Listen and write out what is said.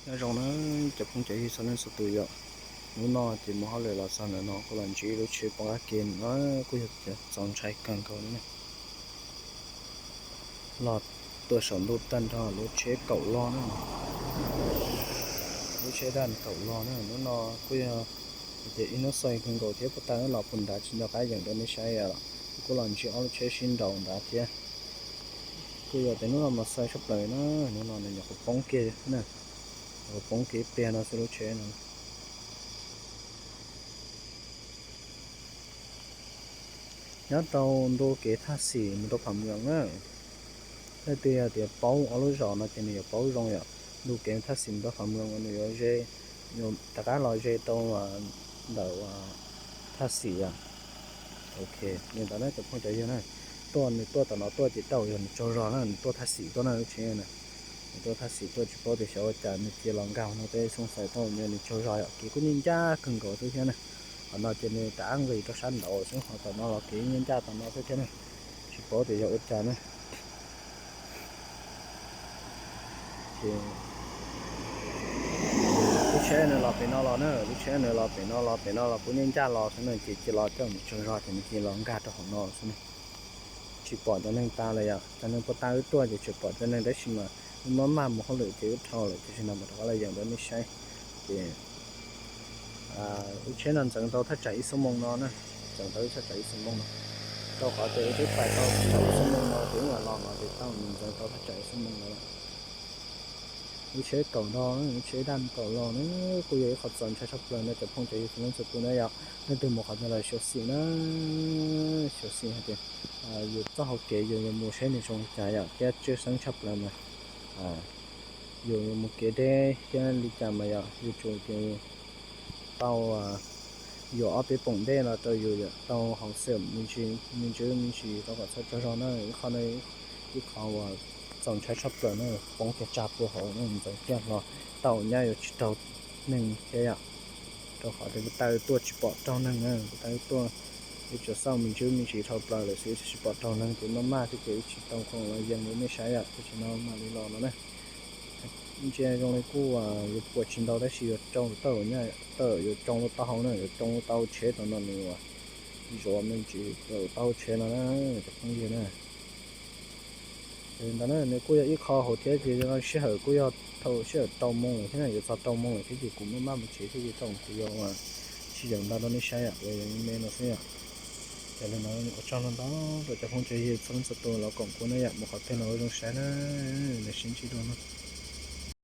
Nyob zoo na cov phooj cov ywg txhua leej txhua tus yom. Hnub no ces mus hauj lwm los txog ntawm no kuj los ntsib lub tsheb poob qab ke no, kuj yog tias txaus ntshai kawg nkaus li na. Los tuaj saum ntuj tag nrho lub tsheb kaum lo na, lub tsheb daj kaum lo na. Hnub no kuj yog hais tias ib hnub xaus kawg nkaus thiab, puag ta wb los puag nrad tsis nco qab yeem rau nej saib os. Kuj los ntsib ob lub tsheb sib nraus nrad thiab. Kuj yog tias hnub no mas xaus tshaj plaws na, hnub no nws nyuam qhuav poob kiag na, nyuam qhuav poob kiag ib pliag no xwb lub tsheb no. Nyob rau ntu kev Thaj Xim mus rau Pham Moos na. Leej twg yog tias paub ob lub zos no ces nws yuav paub zoo yom. Ntu kev Thaj Xim mus rau Pham Moos nws yuav ze, rov qab los ze rau ntawm Thaj Xim yom. Ok, li ntawd na cov phooj cov ywg na, tuaj nws tuaj tom no tuaj ces tau yog nws tsaug zog na, nws tuaj Thaj Xim tuaj na lub tsheb na. Nws tuaj Thaj Xim tuaj tsis paub tias xyov ua cas nws cia los nkag no tej xoo xais tau nws tsaug zog yom, kev kuj nyuaj ncaj kawg nkaus xwb thiab na. Qhov no ces nws rov qab nqis rau sab nraud xwb, ho tom no los kev nyuaj ncaj tom no xwb thiab na. Tsis paub tias yog ua cas na. Ces lub tsheb nws los pem no los na, lub tsheb nws los pem no los pem no los kuj nyuaj ncaj los xwb na, ces cia los coj mus tsaug zog ces nws cia los nkag rau hauv no xwb na. Tsis pom cov neeg tas lawm yom, cov neeg puag ta wb tuaj ces tsis pom cov neeg, tab sis mas wb maj maj mus hauj lwm ces wb dhau lawm, tam sim no mam rov qab los yeem rau nej saib. Ces lub tsheb no ntxeev tau thaj tsam ib xuab moos no na, ntxeev tau thaj tsam ib xuab moos no, rau qhov tias wb twb pais tau thaj tsam ib xuab moos no ces wb mam los no ces tau nws ntxeev tau thaj tsam ib xuab moos no lawm. Lub tsheb kaum lo, lub tsheb daj kaum lo na, kuj yog ib qho txaus ntshai tshaj plaws no cov phooj cov ywg txhua leej txhua tus na yom. Leej twg mus qhov twg los xyuam xim na, xyuam xim hais tias yus txoj hau kev yus yuav mus saib nws zoo li cas yom, thiab tshwj xeeb tshaj plaws mas yus yuav mus kev deb thiab li cas mas yom, yuav tsum tias tau yuam ob peb poom dej los rau yus yom, tau haus xwm me ntsis me ntsis rau kom txhob tsaug zog na. Ib qho no ib qho uas txaus ntshai tshaj plaws na, poob kiag tsa puag hauv na, ntxeev kiag hlo, tau nyab yuav tsis raug neeg thiab yom. Rau qhov tias puag ta tuaj tsis pom raug neeg na, puag ta tuaj wb tsuas xauj me ntsis me ntsis dhau plaws lawm xwb, tsis pom raug neeg ces maj maj thiab ces wb tsis tau khoom los yees rau nej saib yom, tam sim no mam li los no na. Ntsia zoo li kuj yuav puas tsis ntau tab sis yuav tsoo tau nyab, tau yuav tsoo tau hau na, yuav tsoo tau tsheb tau no nws uas zuav me ntsis tau tsheb no na, cov phooj ywg na. Ntawd na nws kuj yog ib qho hauv thiab ces sij hawm kuj yog thaum sij hawm rau moos lawm thiab na, yuav txog rau moos lawm thiab ces kuv maj maj mus tsev thiab ces thaum kuv yuav ua tsis yeem ntau rau nej saib yom, kuv yuav yeem me me no xwb yom. Ces li no ua tsaug ntau ntau rau cov phooj cov ywg txhua leej txhua tus los koom kuv na yom, mus qhov twg los ua zoo saib na, los sib ntsib dua na.